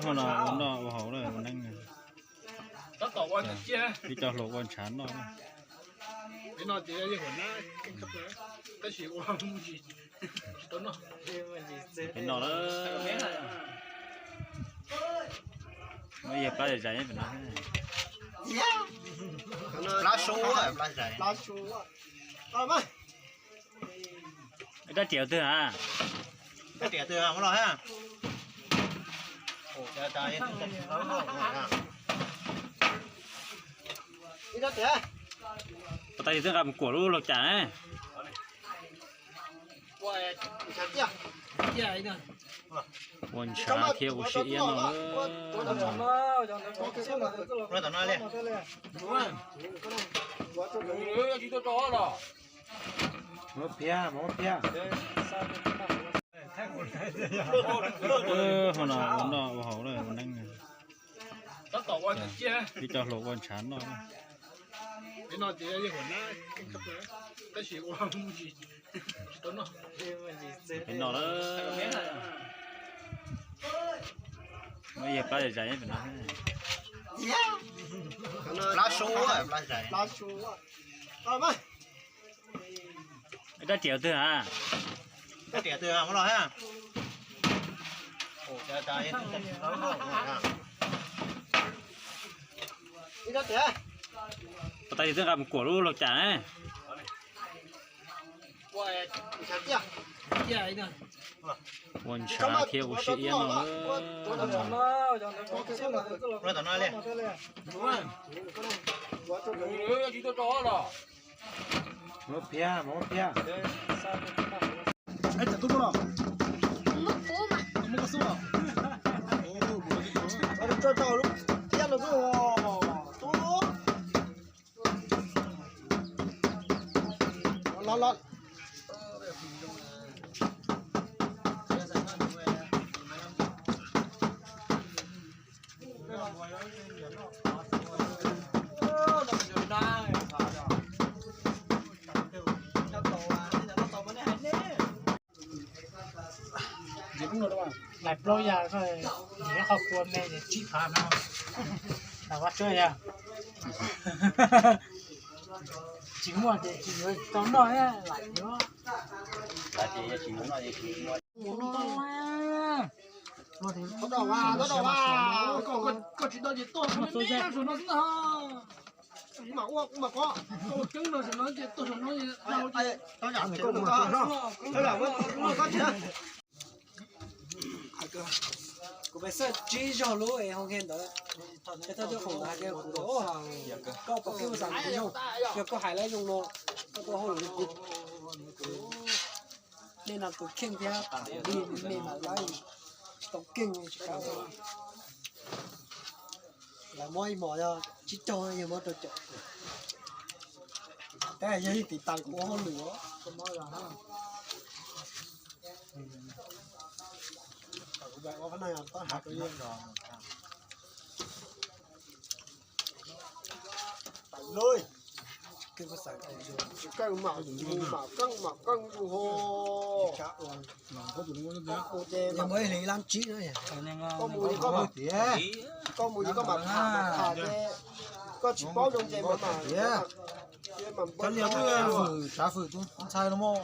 Hauv no ua noj ua haus ua neeb. Ib co hluas ua ntshav noj. Peb noj lawm. Muab yawg plab zais zais pem no. Plab sub, plab zais. Ib rab riam twg a? Rab riam twg muab los ha? Ib rab riam. Puas tas yus twb nqa mus kuam lub laug cas ne? Ua ntshav thiab ua siab iab no. Hauv no ua noj ua haus ua neeb. Ib co hluas ua ntshav noj. Peb noj lawm. Muab yawg plab zais zais pem no. Plab sub, plab zais. Ib rab riam twg a? Rab riam twg muab los ha? Puas tas yus twb nqa mus kuam lub laug cas ne? Ua ntshav thiab ua siab iab no. Lais plaub yas, qhov kua me tsib phav no. Tab sis tsis muaj ces tsis yuav tau noj, lais yuav. Koj tsis tau ces tuaj saum no xwb na. Kuv mam ua, kuv mam qov, koj ua keeb no saum no ces tuaj saum no. Kuv pes xaj tsib zaug lub es hoo he ntawd, es thawj coj khoom ntawd hais tias kuv ua, koj pom keej ua xav kuv zoo, yog koj hais lawm zoo no, koj tuaj hauj lwm li kuv. Nej no tus kheej thiab, me me mas lawv tsis tau keej tsis kav. Lawv muab ib mos yog tsib caug yog muab rau caum. Tab yog ib tiv tas kuv ua hauj lwm os. Koj mus ces koj mam tham, tham ces koj tsis paub zoo ces mam, mam, mam, tsav fwm tus ntxhais no mog.